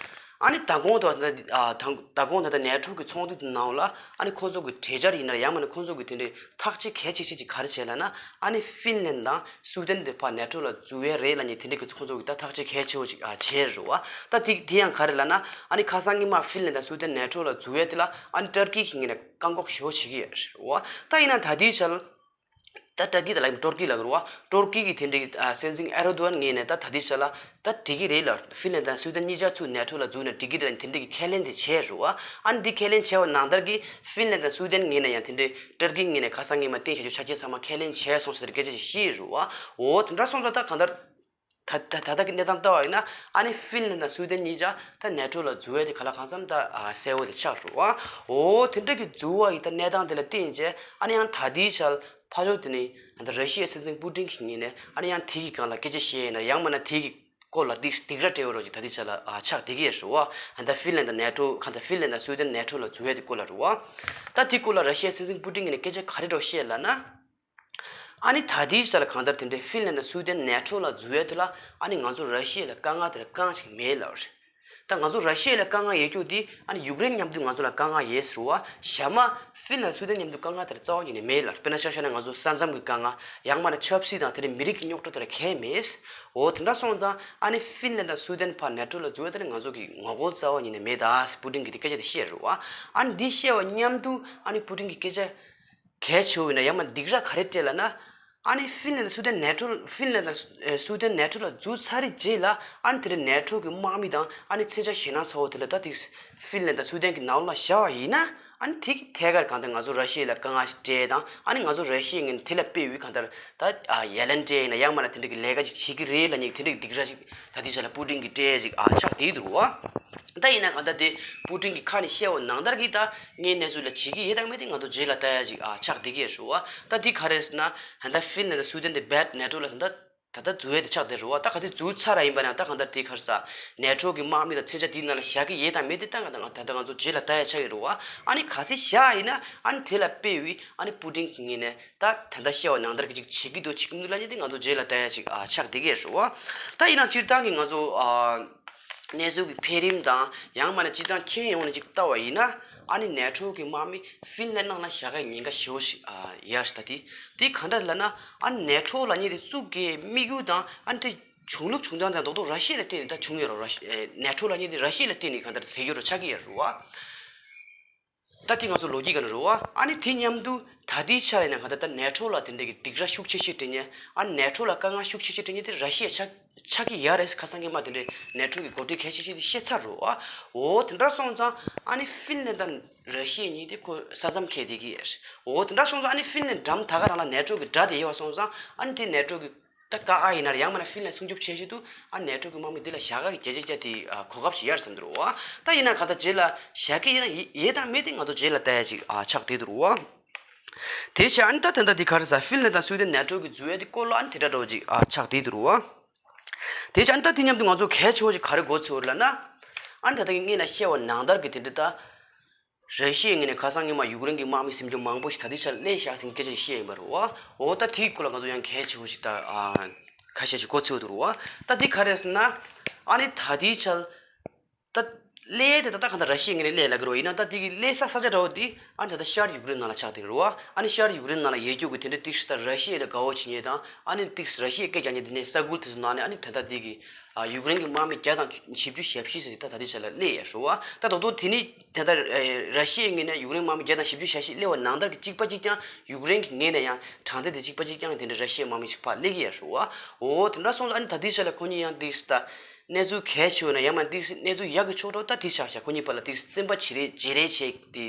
ཨ་ནི་ད་གོང་དུ་ད་ཨ་ད་ད་གོང་ད་ལྟ་ནེ་ཊོ་གི་ཚོགས་འདུ་དེ་ནང་ལ་ཨ་ནི་ཁོ་ཚོ་གི་གྲོས་འཆར་ཡིན་ན་ཡང་མིན་ན་ཁོ་ཚོ་གི་དེ་འདྲའི་ཐག་གཅོད་གལ་ཆེ་ཤོས་ཅིག་ག་རེ་བྱས་ལབ་ན། ཨ་ནི་ཧྥིན་ལན་དང་སུའུ་ཏན་དེ་ཕར་ནེ་ཊོ་ལ་འཛུལ་ཡས་རེད་ལབ་མཁན་དེ་འདྲ་གི་ཁོ་ཚོ་གི་ད་ཐག་གཅོད་གལ་ཆེ་བོ་ཅིག་ཨ་བྱས་རེད་བ། ད་དེ་དེ་ཡང་ག་རེ་ལབ་ན། ཨ་ནི་ཁ་སང་གི་མ་ཧྥིན་ལན་དང་སུའུ་ཏན་ནེ་ཊོ་ལ་འཛུལ་ཡས་དེ་ལ་ཨ་ནི་ཏུར་ཀི་གི་ངོས་ནས་བཀག་འགོག་ཞེ་པོ་བྱེད་ཀྱི་ཡོད་རེད་བ། ད་ཡིན་ན་ད་ལྟའི་ཆར། ད་ཏུར་ཀི་དང་ལབ་ཡིན་ཏུར་ཀི་ལབ་དགོས་རེད་བ། ཏུར་ཀི་གི་དེ་འདྲའི་ཨ་སྲིད་འཛིན་ཨེར་རྡོ་ཨན་ངོས་ནས་ད་ད་ལྟའི་ཆ་ལ་ད་འགྲིག་གི་རེད་ལ། ཧྥིན་ལན་དང་སུའུ་ཏན་གཉིས་ཆ་ཚུར་ནེ་ཊོ་ལ་འཛུལ་ན་འགྲིག་གི་རེད་ལ་དེ་འདྲའི་གི་ཁས་ལེན་དེ་བྱས་རེད་བ། ཨ་ནི་འདི་ཁས་ལེན་བྱས་པ་ནང་ལྟར་གྱི་ཧྥིན་ལན་དང་སུའུ་ཏན་ངོས་ནས་ཡང་དེ་འདྲའི་ཏུར་ཀི་ངོས་ནས་ཁ་སང་ངོས་མ་བཏིང་བྱ་རྒྱུ་ཆ་རྐྱེན་ཚང་མ་ཁས་ལེན་བྱས་སོང་ཟེར་སྐད་ཆ་ཞིག་བཤད་རེད་བ། འོ་དེ་འདྲ་སོང་ཙང་ད་གང་ལྟར། ད་ད་ད་ལྟ་གི་གནས་སྟངས་ལྟ་བ་ཡིན་ན་ཨ་ནི་ཧྥིན་ལན་དང་སུའུ་ཏན་གཉིས་ཆ་ད་ནེ་ཊོ་ལ་འཛུལ་ཡས་དེ་ག་ལ་གང་འཚམ་ད་ཨ་གསལ་བོ་དེ་ཆགས་འགྲོ་བ། འོ་དེ་འདྲ་གི་འཛུལ་བ་ཡི་ད་གནས་སྟངས་དེ་ལ་བརྟེན་བྱས་ཨ་ནི་ཡང་ད་ལྟའི་ཆར་ཕར་ཕྱོགས་དེ་ནི་ད་ར་ཤི་ཡའི་སྲིད་འཛིན་པུ་ཏིན་གྱི་ངོས་ནས་ཨ་ནི་ཡང་དེ་གི་སྒང་ལ་སྐད་ཆ་བཤད་ཡས་ན་ཡང་མིན་ན་དེ་གི་སྐོར་ལ་སྡིགས་སྡིགས་ར་སྤྲད་ཡོད་རོགས་ཅིག་ད་ལྟའི་ཆར་ལ་ཨ་ཆགས་བསྡད་ཀྱི་ཡོད་རེད་བ། ད་ཧྥིན་ལན་དང་ནེ་ཊོ་གང་ལྟར་ཧྥིན་ལན་དང་སུའུ་ཏན་ནེ་ཊོ་ལ་འཛུལ་ཡས་དེ་སྐོར་ལ་རེད་བ། ད་དེ་སྐོར་ལ་ར་ཤི་ཡའི་སྲིད་འཛིན་པུ་ཏིན་གྱི་ངོས་ནས་སྐད་ཆ་ག་རེ་འདྲ་བཤད་ལབ་ན། ཨ་ནི་ད་ལྟའི་ཆར་ལ་གང་ལྟར་དེ་འདྲའི་ཧྥིན་ལན་དང་སུའུ་ཏན་ནེ་ཊོ་ལ་འཛུལ་ཡས་དེ་ལ་ཨ་ནི་ང་ཚོ་ར་ཤི་ཡ་ལ་དཀའ་ངལ་དེ་འདྲ་གང་ཞིག་མེད་ལབ་རེད། ད་ང་ཚོ་ར་ཤི་ཡ་ལ་དཀའ་ངལ་ཡོད་རྒྱུ་དེ་ཨ་ནི་ཡུཀ་རེན་མཉམ་དུ་ང་ཚོ་ལ་དཀའ་ངལ་ཡོད་ཟེར་བ། གཞན་མ་ཧྥིན་ལན་སུའུ་ཏན་མཉམ་དུ་དཀའ་ངལ་དེ་འདྲ་རྩ་བ་ཉིད་ནས་མེད་ལབ། དཔེར་ན་ཆ་བཞག་ན་ང་ཚོ་ས་མཚམས་ཀྱི་དཀའ་ངལ་ཡང་མིན་ན་ཆབ་སྲིད་དང་དེ་འདྲའི་མི་རིགས་ཀྱི་རྙོག་དྲ་དེ་འདྲ་གང་ཡང་མེད། འོ་དེ་འདྲ་སོང་ཙང་ཨ་ནི་ཧྥིན་ལན་དང་སུའུ་ཏན་ཕར་ནེ་ཊོ་ལ་འཛུལ་ཡས་དེ་ལ་ང་ཚོ་གི་ངོ་རྒོལ་རྩ་བ་ཉིད་ནས་མེད་ད་ཟེར་པུ་ཏིན་གྱིས་དེ་སྐད་ཆ་དེ་བཤད་རེད་བ། ཨ་ནི་འདི་བཤད་པ་མཉམ་དུ་ཨ་ནི་པུ་ཏིན་གྱིས་སྐད་ཆ་གལ་ཆེ་བོ་ཡིན་ན་ཡང་མ་སྡིགས་ར་ག་རེ་སྤྲད་ལབ་ན། ཨ་ནི་ཧྥིན་ལན་དང་སུའུ་ཏན་ནེ་ཊོ་ཧྥིན་ལན་དང་སུའུ་ཏན་ནེ་ཊོ་ལ་འཛུལ་ཚར་རེད་རྗེས་ལ་ཨ་ནི་དེ་རིང་ནེ་ཊོ་གི་དམག་མི་དང་ཨ་ནི་མཚོན་ཆ་ཞེད་སྣང་ཚ་བོ་དེ་ལ་ད་དེ་ཧྥིན་ལན་དང་སུའུ་ཏན་གྱི་ནང་ལོགས་ལ་བཞག་པ་ཡིན་ན་ཨ་ནི་དེ་གི་ཐད་ཀར་གང་ལྟར་ང་ཚོ་ར་ཤི་ཡ་ལ་དཀའ་ངལ་ཞིག་སྤྲད་དང་ཨ་ནི་ང་ཚོ་ར་ཤི་ཡའི་ངོས་ནས་དེ་ལ་དཔེ་འོས་གང་ལྟར་ད་ཡ་ལན་སྤྲད་ཡིན་ན་ཡང་མ་ན་དེ་འདྲ་གི་ལས་ཀ་ཅིག་བྱེད་ཀྱི་རེད་ལབ་མཁན་དེ་འདྲ་གི་སྡིགས་ར་ཞིག་ད་དེ་ཆ་ལ་པུ་ཏིན་གྱིས་སྤྲད་ཅིག་ཨ་ཆགས་བསྡད་འདུག་བ། ད་ཡིན་ན་གང་ལྟར་དེ་པུ་ཏིན་གྱི་ཁ་ནས་བཤད་པ་ནང་ལྟར་གྱི་ད་ངའི་གནས་ཚུལ་ལ་བྱེད་ཀྱི་ཡོད་དང་མེད་དེ་ང་ཚོ་རྗེས་ལ་ལྟ་ཡ་ཅིག་ཨ་ཆགས་བསྡད་ཀྱི་རེད་བ། ད་དེ་ག་རེ་ཟེར་ན་ད་ཧྥིན་ལན་དང་སུའུ་ཏན་དེ་རྦད་ནེ་ཊོ་ལ་ད་ད་ལྟ་འཛུལ་ཡས་དེ་ཆགས་བསྡད་རེད་བ། ད་ག་དེ་འཛུལ་ཚར་ར་ཡིན་པ་ན་ད་གང་ལྟར་དེ་ག་རེ་ཟེར་ནེ་ཊོ་གི་དམག་མི་དང་མཚོན་ཆ་དེའི་ནང་ལ་བཞག་གི་ཡོད་དང་མེད་དེ་ད་ང་ད་ད་ལྟ་ང་ཚོ་རྗེས་ལ་ལྟ་ཡ་ཆགས་ཀྱི་རེད་བ། ཨ་ནི་གལ་སྲིད་བཞག་ཡིན་ན་ཨ་ནི་དེ་ལ་དཔེ་འོས་ཨ་ནི་པུ་ཏིན་གྱི་ངོས་ནས་ད་ད་ལྟ་བཤད་པ་ནང་ལྟར་གྱི་ཅིག་བྱེད་ཀྱི་འདུག་བྱེད་ཀྱི་མི་འདུག་ལབ་མཁན་དེ་ང་ཚོ་རྗེས་ལ་ལྟ་ཡ་ཅིག་ཨ་ཆགས་བསྡད་ཀྱི་རེད་བ། ད་ཡིན་ན་སྤྱིར་བཏང་གི་ང་ཚོ་ཨ། གནས་ཚུལ་གྱི་འཕེལ་རིམ་དང་ཡང་མིན་ན་སྤྱིར་བཏང་ཁྱོན་ཡོངས་ནས་ཅིག་ལྟ་བ་ཡིན་ན་ཨ་ནི་ནེ་ཊོ་གི་དམག་མི་ཧྥིན་ལན་ནང་ལ་བཞག་ཡ་ཉེན་ཁ་ཞེ་པོ་ཞིག་ཨ་ཡོད་རེད། ད་དེ་དེ་ག་འདྲ་ལབ་ན་ཨ་ནི་ནེ་ཊོ་ལབ་མཁན་དེ་བཙུགས་ཀྱི་དམིགས་ཡུལ་དང་ཨ་ནི་དེ་བྱུང་ལུགས་བྱུང་སྟངས་དང་རྡོག་རྡོག་ར་ཤི་ཡ་ལ་བརྟེན་ནས་ད་བྱུང་ཡོད་རེད། ར་ཤི་ཨེ་ནེ་ཊོ་ལབ་མཁན་དེ་ར་ཤི་ཡ་ལ་བརྟེན་ནས་ག་འདྲ་ཟེར་གྱི་རེད་ཆགས་ཀྱི་ཡོད་རེད་བ། ད་དེ་ང་ཚོ་ལོ་རྒྱུས་ག་ནས་རེད་བ། ཨ་ནི་དེ་མཉམ་དུ་ད་ལྟའི་ཆ་ལ་ཡིན་ན་ག་ད་ད་ནེ་ཊོ་ལ་དེ་འདྲ་གི་སྡིགས་ར་ཤུགས་ཆེ་ཤོས་སྤྲད་མཁན་ཨ་ནི་ནེ་ཊོ་ལ་དཀའ་ངལ་ཤུགས་ཆེ་ཤོས་སྤྲད་མཁན་དེ་ར་ཤི་ཡ་ཆགས་ཆགས་ཀྱི་ཡོད་རེད། ཁ་སང་གི་མ་དེ་འདྲའི་ནེ་ཊོ་གི་འགོ་ཁྲིད་གལ་ཆེ་ཤོས་དེ་བཤད་ཚར་རེད་བ། འོ་དེ་འདྲ་སོང་ཙང་ཨ་ནི་ཧྥིན་ལན་དང་ར་ཤི་ཡ་གཉིས་དེ་ཁོ་ས་མཚམས་འཁེལ་བསྡད་ཀྱི་ཡོད་རེད། འོ་དེ་འདྲ་སོང་ཙང་ཨ་ནི་ཧྥིན་ལན་འགྲམ་ད་ག་རང་ལ་ནེ་ཊོ་གི་དགྲ་དེ་ཡོད་པ་སོང་ཙང་ཨ་ནི་དེ་ནེ་ཊོ་གི་ད་ཀ་ཨ་ཡིན་ན་ཡང་མིན་ན་ཧྥིན་ལན་སྲུང་སྐྱོབ་བྱེད་ཆེད་དུ་ཨ་ནེ་ཊོ་གི་དམག་མི་འདི་ལ་བྱ་དགའ་གི་བྱས་རྗེས་བཅའ་དེ་ཨ་གོ་སྐབས་ཤིག་ཡར་ཟིན་འདུག་བ། ད་ཡིན་ན་ག་ད་རྗེས་ལ་བྱ་གི་ཡིན་ན་ཡེ་ཡེ་དང་མེད་དེ་ང་ཚོ་རྗེས་ལ་ལྟ་ཡ་ཅིག་ཨ་ཆགས་བསྡད་འདུག་བ། དེ་བྱས་ཨ་ནི་ད་ད་ལྟ་འདི་ག་རེ་ཟེར་ཧྥིན་ལན་དང་སུའི་ཌེན་ནེ་ཊོ་གི་འཛུལ་ཡ་དེ་སྐོར་ལ་ཨ་ནི་དེ་འདྲ་འདྲ་བོ་ཅིག་ཨ་ཆགས་བསྡད་འདུག་བ། དེ་བྱས་ཨ་ནི་ད་དེ་མཉམ་དུ་ང་ཚོ་གལ་ཆེ་བོ་ཅིག་ག་རེ་གོ་ཚོད་ལ་ན། ཨ་ནི་ད་ལྟ་གི་སྔོན་ལ་བཤད་པ་ནང་ལྟར་གི་དེ་འདྲ་ད། ར་ཤི་ཡའི་ངོས་ནས་ཁ་སང་ཉི་མ་ཡུཀ་རེན་གྱི་དམག་མི་སེམས་ཅན་མང་པོ་ཞིག་ད་ལྟའི་ཆར་བསླེབས་བཞག་ཟིན་སྐད་ཆ་ཞིག་བཤད་ཡིན་པ་རེད་བ། འོ་ད་དེའི་སྐོར་ལ་ང་ཚོ་ཡང་གལ་ཆེ་བོ་ཞིག་ད་ཨ་ཁ་ཤས་ཤིག་གོ་ཚོད་འདུག་རེད་བ། ད་འདི་ག་རེ་ཟེར་ན། ཨ་ ཨ་ནི་ད་ལྟའི་ཆར་ད་གླེ་དེ་ད་ལྟ་གང་ལྟར་ར་ཤི་ཡའི་ངོས་ནས་གླེ་ལབ་ཀྱི་རེད་བ། ཡིན་ན་ད་དེ་གི་གླེ་ས་ས་ཆ་འདྲ་བོ་དེ་ཨ་ནི་ད་ལྟ་ཤར་ཡུཀ་རེན་ནང་ལ་ཆགས་བསྡད་ཀྱི་རེད་བ། ཨ་ནི་ཤར་ཡུཀ་རེན་ནང་ལ་ཡོད་རྒྱུ་གི་དེ་འདྲའི་ཏིག་ས་ད་ར་ཤི་ཡ་ལ་དགའ་བོ་བྱེད་མཁན་དང་ཨ་ནི་ཏིག་ས་ར་ཤི་ཡའི་སྐད་རྒྱག་མཁན་དེ་ནས་ས་ཁུལ་དེ་ཚོ་ནང་ནས་ཨ་ནི་ད་ལྟ་དེ་གི་ཡུཀ་རེན་གྱི་དམག་མི་བརྒྱ་དང་བཞི་བཅུ་ཞེ་བཞི་ཙམ་ཞིག་ད་ད་ལྟའི་ཆ་ལ་གླེ་ཡོད་རེད་བ། ད་ད་དུང་དེ་ནི་དེ་ལྟར་ར་ཤི་ཡའི་ངོས་ནས་ཡུཀ་རེན་དམག་མི་བརྒྱ་དང་བཞི་བཅུ་ཞེ་བཞི་གླེ་བ་ནང་ལྟར་གྱི་གཅིག་པ་གཅིག་རྐྱང་ཡུཀ་རེན་གྱི་ངོས་ནས་ཡང་དྲང་བདེན་དེ་གཅིག་པ་གཅིག་རྐྱང་དེ་འདྲ་ར་ཤི་ཡའི་དམག་མི་ཞིག་ཕར་གླེ་གི་ཡོད་རེད་བ། འོ་དེ་འདྲ་སོང་ཙང་ཨ་ནི་ད་ལྟའི་ཆ་ལ་ཁོ་གཉིས་ཡང་ཏིག་ས་གནས་ཚུལ་གལ་ཆེ་བ་ན་ཡང་མ་ཏིག་ས་གནས་ཚུལ་ཡག་གི་ཕྱོགས་འགྲོ་ད་དེ་ཆགས་ཤག་ཁོ་གཉིས་བར་ལ་ཏིག་ས་བཙན་པ་བྱེད་རེས་བྱེད་རེས་བྱེད་དེ་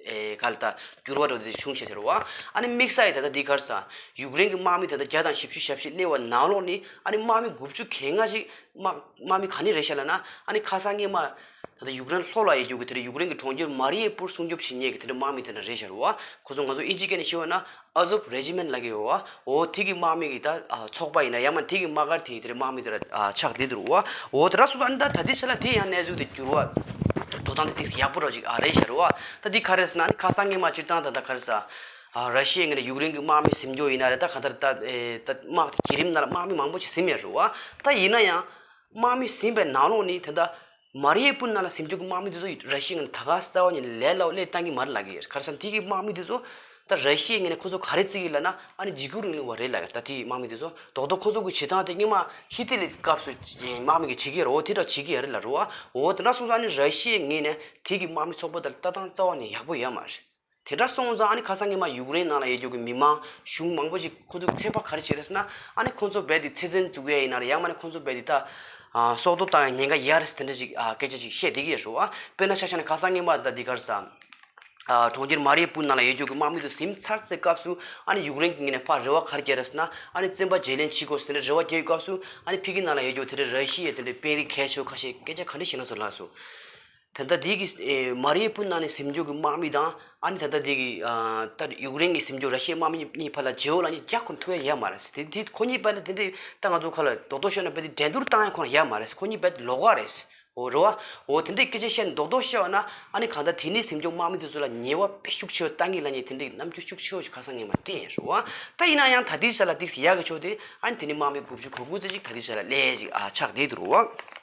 ཨེ་ག་ལ་ད་འགྱུར་བ་འགྲོ་དེ་བྱུང་ཤག་དེ་རེད་བ། ཨ་ནི་དམིགས་བསལ་ཡི་ད་ལྟ་འདི་ག་རེ་ཟ་ཡུཀ་རེན་གྱི་དམག་མི་ད་ལྟ་བརྒྱ་དང་བཞི་བཅུ་ཞེ་བཞི་གླེ་བ་ནང་ལོགས་ནས་ཨ་ནི་དམག་མི་དགུ་བཅུ་གྱ་ལྔ་ཞིག་དམག་དམག་མི་ག་ནས་རེད་ཤག་ལབ་ན། ཨ་ནི་ཁ་སང་སྔོན་མ་ད་ལྟ་ཡུཀ་རེན་ལྷོ་ལ་ཡོད་རྒྱུ་གི་དེ་རེད། ཡུཀ་རེན་གྱི་གྲོང་ཁྱེར་མ་རི་ཡེ་པུར་སྲུང་སྐྱོབ་བྱེད་མཁན་གྱི་དེ་འདྲ་དམག་མི་དེ་འདྲ་རེད་ཤག་རེད་བ། ཁོ་ཚོ་ང་ཚོ་ཨིན་ཇི་སྐད་ནས་ཞུས་པ་ན་ཨ་ཟོབ་རེ་ཇི་མེན་ལབ་ཀྱི་ཡོད་བ། འོ་དེ་གི་དམག་མི་གི་ད་ཨ་ཚོགས་པ་ཡིན་ན་ཡང་མ་དེ་གི་དམག་སྒར་དེ་དེ་འདྲ་དམག་མི་དེ་འདྲ་ཨ་ཆགས་བསྡད་འདུག་རེད་བ། འོ་དེ་འདྲ་སོང་ཙང་ཨ་ནི་ད་ད་ལྟའི་ཆ་ལ་དེ་ཡང་གནས་ཚུལ་དེ་འགྱུར་བ་འགྲོ་སྟངས་དེ་ཏིག་ཙམ་ཡག་པོ་འདྲ་ཅིག་ཨ་རེད་ཤག་རེད་བ། ད་འདི་ག་རེ་ཟེར་ན་ཨ་ནི་ཁ་སང་སྔོན་མ་སྤྱིར་བཏང་ད་ད་ག་རེ་ཟ། ཨ་ར་ཤི་ཡའི་ངོས་ནས་ཡུཀ་རེན་གྱི་དམག་མི་ཟིན་རྒྱུ་ཡིན་ན་རེད། ད་ག་ལྟར་ད་ཨེ་ད་དམག་དེ་བརྒྱུད་རིམ་ནང་ལ་དམག་མི་མང་པོ་ཞིག་ཟིན་མེད་རེད་བ། ད་ཡིན་ན་ཡང་དམག་མི་ཟིན་པའི་ནང་ལོགས་ནས་ད་ལྟ་མ་རི་ཡེ་པུར་ནང་ལ་ཟིན་རྒྱུ་གི་དམག་མི་དེ་ཚོ་ར་ཤི་ཡའི་ངོས་ནས་ད་ག་རྩ་བ་ཉིད་ནས་ལས་སླ་བོ་སླེབས་བཏང་གི་མ་རེད་ལབ་ཀྱི་ཡོད། ག་རེ་ཟེར་ན་དེ་གི་དམག་མི་དེ་ཚོ་ད་ར་ཤི་ཡའི་ངོས་ནས་ཁོ་ཚོ་ག་རེ་བརྩི་གི་ལབ་ན་ཨ་ནི་འཇིགས་སྐུལ་རིང་ལུགས་པ་རེད་ལབ་ཀྱི། ད་དེ་དམག་མི་དེ་ཚོ་རྡོག་རྡོག་ཁོ་ཚོ་གི་བྱེད་སྟངས་དེ་སྔོན་མ་ཧི་ཏི་ལི་སྐབས་སུ་དམག་མི་གི་བྱེད་ཀྱི་ཡོད་རེད། འོ་དེ་འདྲ་བྱེད་ཀྱི་ཡོད་རེད་ལབ་རེད་བ། འོ་དེ་འདྲ་སོང་ཙང་ཨ་ནི་ར་ཤི་ཡའི་ངོས་ནས་དེ་གི་དམག་མི་ཚོགས་པ་དེ་ལ་ལྟ་སྟངས་རྩ་བ་ནས་ཡག་པོ་ཡོད་མ་རེད། དེ་འདྲ་སོང་ཙང་ཨ་ནི་ཁ་སང་སྔོན་མ་ཡུཀ་རེན་ནང་ལ་ཡོད་རྒྱུ་གི་མི་མང་གཞུང་མང་པོ་ཞིག་ཁོ་ཚོ་གི་ཚོད་དཔག་ག་རེ་བྱེད་རེད་ཟེར་ན། ཨ་ནི་ཁོ་ཚོ་རྦད་དེ་ཚེ་བཙོན་འཛུགས་ཡ་ཡིན་ན་རེད། ཡང་མ་ནི་ཁོ་ཚོ་རྦད་དེ་ད་ཨ་སྲོག་ཐོག་བཏང་ཡ་ཉེན་ཁ་ཡོད་རེད་ཟེར་དེ་འདྲ་ཅིག་ཨ་སྐད་ཆ་ཅིག་བཤད་བསྡད་ཀྱི་ཡོད་རེད་བ། དཔེར་ན་ཆ་བཞག་ན་ཁ་སང་སྔོན་མ་ད་འདི་ག་རེ་ཟ། ཨ་གྲོང་ཁྱེར་མ་རི་ཡེ་པུར་ནང་ལ་ཡོད་རྒྱུ་གི་དམག་མི་ཚོ་ཟིན་ཚར་ཚེ་སྐབས་སུ་ཨ་ནི་ཡུཀ་རེན་གྱི་ངོས་ནས་ཕར་རེ་བ་ག་རེ་བརྒྱབ་རེད་ཟེར་ན། ཨ་ནི་བཙན་པ་བརྗེ་ལེན་བྱེད་དགོས་ཟེར་དེ་འདྲ་རེ་བ་བརྒྱབ་ཡོད་སྐབས་སུ་ཨ་ནི་ཕ་གི་ནང་ལ་ཡོད་རྒྱུ་དེ་འདྲ་ར་ཤི་ཡའི་དེ་འདྲ་དཔོན་རིགས་གལ་ཆེ་བོ་ཁ་ཤས་སྐད་ཆ་ག་འདྲ་བཤད་ན་ཚོ་ལགས་སོ། ད་ལྟ་འདི་གི་ཨེ་མ་རི་ཡེ་པུར་ནང་ནས་ཟིན་རྒྱུ་གི་དམག་མི་དང་ཨ་ནི་ད་ལྟ་འདི་གི་ཨ་ད་ཡུཀ་རེན་གྱི་ཟིན་རྒྱུ་ར་ཤི་ཡའི་དམག་མི་གཉིས་བར་ལ་བརྗེ་བོ་ལབ་མཁན་རྒྱག་ཁོ་ཐུབ་ཡ་ཡོད་མ་རེད། དེ་དེ་ཁོ་གཉིས་བར་ལ་དེ་འདྲའི་ད་ང་ཚོ་ཁ་ལ་རྡོག་རྡོག་ཤོད་ན་བས་དེ་འགྲན་བསྡུར་བཏང་ཡ་ཁོ་རང་ཡོད་མ་རེད། ཁོ་གཉིས་བས་ལོགས་ཀ་རེད། འོ་རེད་བ། འོ་དེ་འདྲའི་སྐད་ཆ་བཤད་ནས་རྡོག་རྡོག་བཤད་པ་ན་ཨ་ནི་གང་ལྟར་དེ་ནས་ཟིན་རྒྱུ་དམག་མི་དེ་ཚོ་ལ་ཉེས་པ་དཔེ་ཤུགས་ཆེ་བ་བཏང་གི་ལབ་མཁན་དེ་འདྲའི་རྣམ་འགྱུར་ཤུགས་ཆེ་བ་ཞིག་ཁ་སང་སྔོན་མ་བསྟན་ཡོད་རེད་བ། ད་ཡིན་ན་ཡང་ད་ལྟའི་ཆ་ལ་ཏིག་ཙམ་ཡག་གི་ཕྱོགས་དེ་ཨ་ནི་དེ་ནས་དམག་མི་དགུ་བཅུ་གོ་དགུ་ཙམ་ཅིག་ད་ལྟའི་ཆ་ལ་སླེབས་ཅིག་ཨ་ཆགས་བསྡད་འདུག་རེད་བ།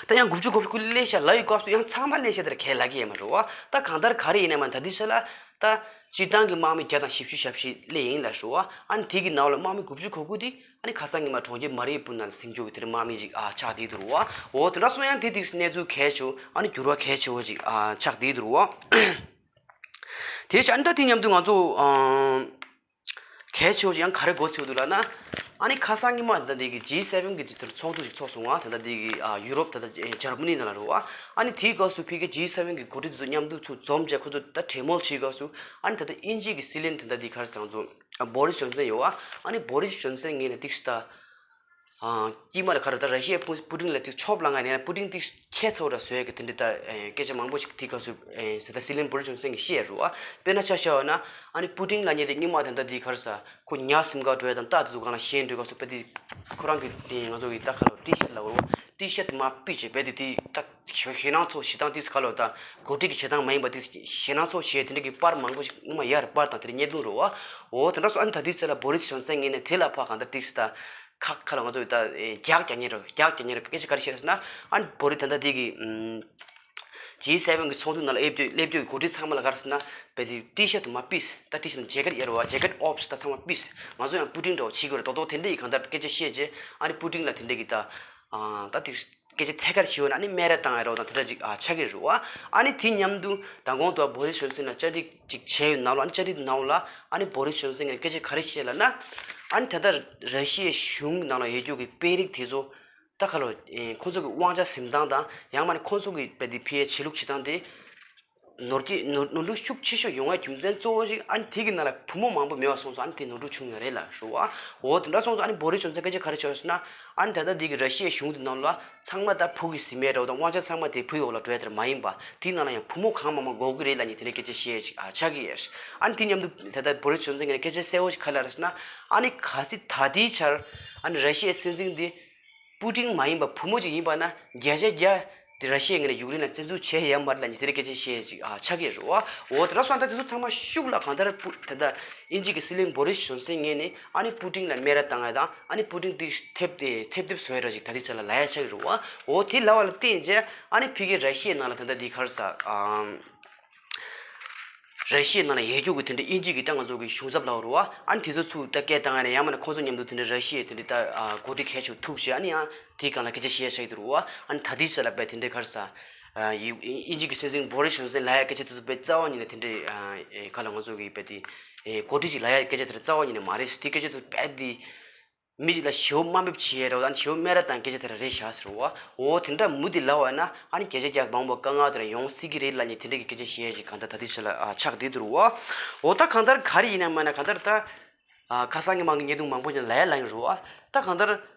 ད་ཡང་དགུ་བཅུ་གོ་དགུ་སླེབས་ཤག་ལབ་ཡོད་སྐབས་སུ་ཡང་ཚང་མ་སླེབས་ཤག་དེ་ལ་ཁས་ལེན་གྱི་ཡོད་མ་རེད་བ། ད་གང་ལྟར་ག་རེ་ཡིན་ན་མ་ད་ལྟའི་ཆ་ལ་ད་སྤྱིར་བཏང་གི་དམག་མི་བརྒྱ་དང་བཞི་བཅུ་ཞེ་བཞི་སླེབས་ཡིན་ལབ་རེད་བ། ཨ་ནི་དེ་གི་ནང་ལ་དམག་མི་དགུ་བཅུ་གོ་དགུ་དེ་ཨ་ནི་ཁ་སང་ཉི་མ་གྲོང་ཁྱེར་མ་རི་ཡེ་པུར་ནང་ལ་ཟིན་རྒྱུ་གི་དེ་འདྲ་དམག་མི་ཅིག་ཨ་ཆགས་བསྡད་འདུག་རེད་བ། འོ་དེ་འདྲ་སོང་ཡང་དེ་དེ་གནས་ཚུལ་གལ་ཆེ་བོ་ཨ་ནི་འགྱུར་བ་གལ་ཆེ་བོ་ཅིག་ཨ་ཆགས་བསྡད་འདུག་རེད་བ། དེ་བྱས་ཨ་ནི་ད་དེ་མཉམ་དུ་ང་ཚོ་ཨ། གལ་ཆེ་བ་ཞིག་ཡང་ག་རེ་འགོ་ཚུགས་འདུག་ལབ་ན། ཨ་ནི་ཁ་སང་ཉི་མ་ད་འདི་གི་ཇི་སེ་ཝེན་གི་ཇི་ལྟར་ཚོགས་འདུ་ཞིག་ཚོགས་སོང་ང་། ད་ལྟ་འདི་གི་ཨ་ཡུ་རོབ་ད་ལྟ་ཇར་མ་ནི་ནང་ལ་རེད་བ། ཨ་ནི་དེའི་སྐབས་སུ་ཕ་གི་ཇི་སེ་ཝེན་གི་འགོ་ཁྲིད་དེ་ཚོ་མཉམ་དུ་ཚུར་འཛོམས་བྱས་ཁོ་ཚོ་ད་གྲོས་མོལ་བྱེད་སྐབས་སུ་ཨ་ནི་ད་ལྟ་དབྱིན་ཇི་གི་སྲིད་བློན་ད་ལྟ་འདི་ག་རེ་ཟེར་ང་ཚོ་ཨ་བོ་རིས་ཇོན་སན་ཡོད་བ། ཨ་ནི་བོ་རིས་ཇོན་སན་ངོས་ནས་ཏིག་ཙམ་ད། ཨ། དཀྱིལ་མ་ལ་ག་རེ་ད་ར་ཤི་ཡའི་པུ་པུ་ཏིན་ལ་ཅིག་ཆོབ་ལ་ང་ནས་པུ་ཏིན་ཏིག་ཁྱད་མཚར་བ་འདྲ་བཟོ་ཡ་གི་དེ་འདྲ་ད་ཨེ་སྐད་ཆ་མང་པོ་ཞིག་དེའི་སྐབས་སུ་ཨེ་ཟེར་ད་སྲིད་བློན་བོ་རི་ཇོན་སན་གྱིས་བཤད་ཡོད་རེད་བ། དཔེར་ན་ཆ་བཞག་པ་ན་ཨ་ནི་པུ་ཏིན་ལབ་མཁན་དེ་སྔོན་མ་ད་ལྟ་དེ་ག་རེ་ཟ་ཁོ་ཉལ་ཟིན་ག་འགྲོ་ཡ་དང་རྟ་དེ་ཚོ་སྒང་ལ་བཞེངས་འགྲོ་སྐབས་སུ་དཔེ་དེ་ཁོ་རང་གི་དེ་ང་ཚོ་གི་ད་ག་ལ་ཊི་ཤར་ལབ་དགོས་རེད་བ། ཊི་ཤར་དེ་མར་ཕུད་བྱས་རྦད་དེ་དེ་ད་ཞེད་སྣང་ཚོགས་བྱེད་སྟངས་དེ་ཚོ་ག་ལ་ད་འགོ་ཁྲིད་ཀྱི་བྱེད་སྟངས་མ་ཡིན་པ་དེ་ཞེད་སྣང་ཚོགས་བྱེད་དེ་འདྲ་གི་པར་མང་པོ་ཞིག་སྔོན་མ་ཡར་པར་དང་དེ་འདྲ་བརྙན་ཐུང་རེད་བ། འོ་དེ་འདྲ་སོང་ཨ་ནི་ད་དེ་ཚོ་ལ་བོ་རི་ཇོན་སན་ངོས་ནས་དེ་ལ་ཕར་གང་ལྟར་ཏིག་ཙམ་ད། ཁ་ཁ་ལ་ང་ཚོ་ད་རྒྱག་རྒྱག་མཁན་རེད། རྒྱག་རྒྱག་མཁན་རེད། སྐད་ཆ་ག་རེ་བཤད་རེད་ཟེར་ན། ཨ་ནི་བོ་རི་ད་ལྟ་འདི་གི་ཨམ་ཇི་སེ་ཝེན་གི་ཚོགས་འདུ་ནང་ལ་སླེབས་དུས་སླེབས་དུས་འགོ་ཁྲིད་ཚང་མ་ལ་ག་རེ་ཟེར་ན། བས་དེ་ཊི་ཤར་དུ་མ་ཕུད། ད་ཊི་ཤར་དང་ཇེ་ཀེཊ་ཡོད་རེད་བ། ཇེ་ཀེཊ་ཨོཕ་ད་ཚང་མ་ཕུད། ང་ཚོ་ཡང་པུ་ཏིན་འདྲ་བོ་བྱེད་དགོས་རེད། རྡོག་རྡོག་དེ་འདྲ་ཡི་གང་ལྟར་སྐད་ཆ་བཤད་རྗེས་ཨ་ནི་པུ་ཏིན་ལ་དེ་འདྲ་གི་ད་ཨ་ད་དེ་སྐད་ཆ་ཐད་ཀར་ཞུས་པ་ན་ཨ་ནི་སྨད་ར་བཏང་ཡ་རོགས་དང་དེ་འདྲ་ཅིག་ཨ་ཆགས་ཀྱི་རེད་བ། ཨ་ནི་དེ་མཉམ་དུ་མདང་དགོང་དུ་བོ་རི་ཇོན་སན་ལ་བཅར་འདྲི་ཅིག་བྱས་ཡོད་ནང་ལོགས། ཨ་ནི་བཅར་འདྲི་ནང་ལོགས་ལ་ཨ་ནི་བོ་རི་ཇོན་སན་གྱིས་སྐད་ཆ་ག་རེ་བཤད་ལབ་ན། ཨ་ནི་ད་ལྟ་ར་ཤི་ཡའི་གཞུང་ནང་ལ་ཡོད་རྒྱུ་གི་དཔོན་རིགས་དེ་ཚོ་ད་ག་ལོ་ཨེ་ཁོ་ཚོ་གི་དབང་ཆ་འཛིན་སྟངས་དང་ཡང་མ་ནི་ཁོ་ཚོ་གི་བས་དེ་ཕི་ཡའི་བྱེད་ལུགས་བྱེད་སྟངས་དེ་ནོར་གྱི་ནོར་ནོར་འཁྲུལ་ཤུགས་ཆེ་ཤོས་ཡོང་བའི་རྒྱུ་མཚན་གཙོ་བོ་ཞིག་ཨ་ནི་དེ་གི་ནང་ལ་བུ་མོ་མང་པོ་མེད་པ་སོང་ཙང་ཨ་ནི་དེ་ནོར་འཁྲུལ་བྱུང་ཡོད་རེད་ལབ་ཞུ་བ། འོ་དེ་འདྲ་སོང་ཙང་ཨ་ནི་བོ་རི་ཇོན་སན་སྐད་ཆ་ག་རེ་བྱས་ཟེར་ན། ཨ་ནི་ད་ལྟ་འདི་གི་ར་ཤི་ཡའི་གཞུང་དེ་ནང་ལ་ཚང་མ་ད་བུ་གི་ཟིན་མེད་འདྲ་བོ་དང་དབང་ཆ་ཚང་མ་དེ་བུའི་འོག་ལ་འགྲོ་ཡ་དེ་མ་ཡིན་པ། དེའི་ནང་ལ་ཡང་བུ་མོ་གང་མང་མང་དགོས་ཀྱི་རེད་ལབ་མཁན་དེ་འདྲའི་སྐད་ཆ་བཤད་ཅིག་ཨ་ཆགས་ཀྱི་ཡོད། ཨ་ནི་དེ་མཉམ་དུ་ད་ལྟ་བོ་རི་ཇོན་སན་གྱིས་སྐད་ཆ་གསལ་བོ་ཞིག་ག་རེ་ལབ་རེད་ཟེར་ན། ཨ་ནི་གལ་སྲིད་ད་ལྟའི་ཆར་ཨ་ནི་ར་ཤི་ཡའི་སྲིད་འཛིན་དེ་པུ་ཏིན་མ་ཡིན་པ་བུ་མོ་ཅིག་ཡིན་པ་ན་བརྒྱ་ཆ་བརྒྱ་ དེ་ར་ཤི་ཡའི་ངོས་ནས་ཡུཀ་རེན་ལ་བཙན་འཛུལ་བྱས་ཡོད་མ་རེད་ལབ་མཁན་དེ་འདྲ་སྐད་ཆ་བཤད་ཅིག་ཨ་ཆགས་ཀྱི་རེད་བ། འོ་དེ་འདྲ་སོང་ཙང་དེ་ཚོ་ཚང་མ་ཤུགས་ལ་གང་ལྟར་པུ་ད་ལྟ་དབྱིན་ཇི་གི་སྲིད་བློན་བོ་རིས་ཇོན་སན་ངོས་ནས་ཨ་ནི་པུ་ཏིན་ལ་སྨད་ར་བཏང་ཡ་དང་ཨ་ནི་པུ་ཏིན་དེ་ཐེབས་ཏེ་ཐེབས་ཐེབས་བཟོ་ཡ་འདྲ་ཅིག་ད་ལྟའི་ཆ་ལ་ལབ་ཡ་ཆགས་ཀྱི་རེད་བ། འོ་དེ་ལབ་པ་ལ་བརྟེན་བྱས་ཨ་ནི་ཕ་གིའི་ར་ཤི་ཡའི་ནང་ལ་ད་ལྟ་འདི་ག་རེ་ཟ་ཨམ། ར་ཤི་ཡའི་ནང་ལ་ཡོད་རྒྱུ་གི་དེ་འདྲའི་དབྱིན་ཇི་གི་ད་ང་ཚོ་གི་གཞུང་ཚབ་ལབ་རེད་བ། ཨ་ནི་དེ་ཚོ་ཚུར་ད་སྐད་བཏང་ཡ་ནས་ཡང་མིན་ན་ཁོང་ཚོ་མཉམ་དུ་དེ་འདྲའི་ར་ཤི་ཡའི་དེ་འདྲའི་ད་ཨ་འགོ་ཁྲིད་གལ་ཆེ་ཐུག་བྱས་ཨ་ནི་ཡང་དེའི་སྒང་ལ་སྐད་ཆ་བཤད་ཡ་ཆགས་ཀྱི་འདུག་རེད་བ། ཨ་ནི་ད་ལྟའི་ཆ་ལ་དཔེ་དེ་འདྲའི་ག་རེ་ཟ། ཨ་ཡི་དབྱིན་ཇི་གི་སྲིད་འཛིན་བོ་རིས་ཇོན་སན་ལབ་ཡ་སྐད་ཆ་དེ་ཚོ་དཔེ་རྩ་བ་ཉིད་ནས་དེ་འདྲའི་ཨ་ཨེ་ག་ལ་ང་ཚོ་གི་དཔེ་དེ་ཨེ་འགོ་ཁྲིད་ཅིག་ལབ་ཡ་སྐད་ཆ་དེ་རྩ་བ་ཉིད་ནས་མ་རེད། དེ་སྐད་ཆ་དེ་དཔེ་དེ་མི་ཅིག་ལ་ཞེ་པོ་དམའ་འབེབས་བྱེད་ཡ་རེད་བ། ཨ་ནི་ཞེ་པོ་སྨད་ར་བཏང་སྐད་ཆ་དེ་འདྲ་རེད་ཤག་ཟེར་བ། འོ་དེ་འདྲ་མུ་མཐུད་ལབ་པ་ན་ཨ་ནི་རྒྱ་ཆེ་རྒྱ་མང་པོ་དཀའ་ངལ་དེ་འདྲ་ཡོང་སྲིད་ཀྱི་རེད་ལབ་མཁན་དེ་འདྲ་གི་སྐད་ཆ་བཤད་ཡ་ཅིག་གང་ལྟར་ད་ལྟའི་ཆ་ལ་ཨ་ཆགས་བསྡད་འདུག་རེད་བ། འོ་ད་གང་ལྟར་ག་རེ་ཡིན་ན་མིན་ན་གང་ལྟར་ད། ཨ་ཁ་སང་ཉི་མ་གི་བརྙན་ཐུང་མང་པོ་ཅིག་ལ་ཡ་ལབ་ཡོད་རེད་བ། ད་གང་ལྟར་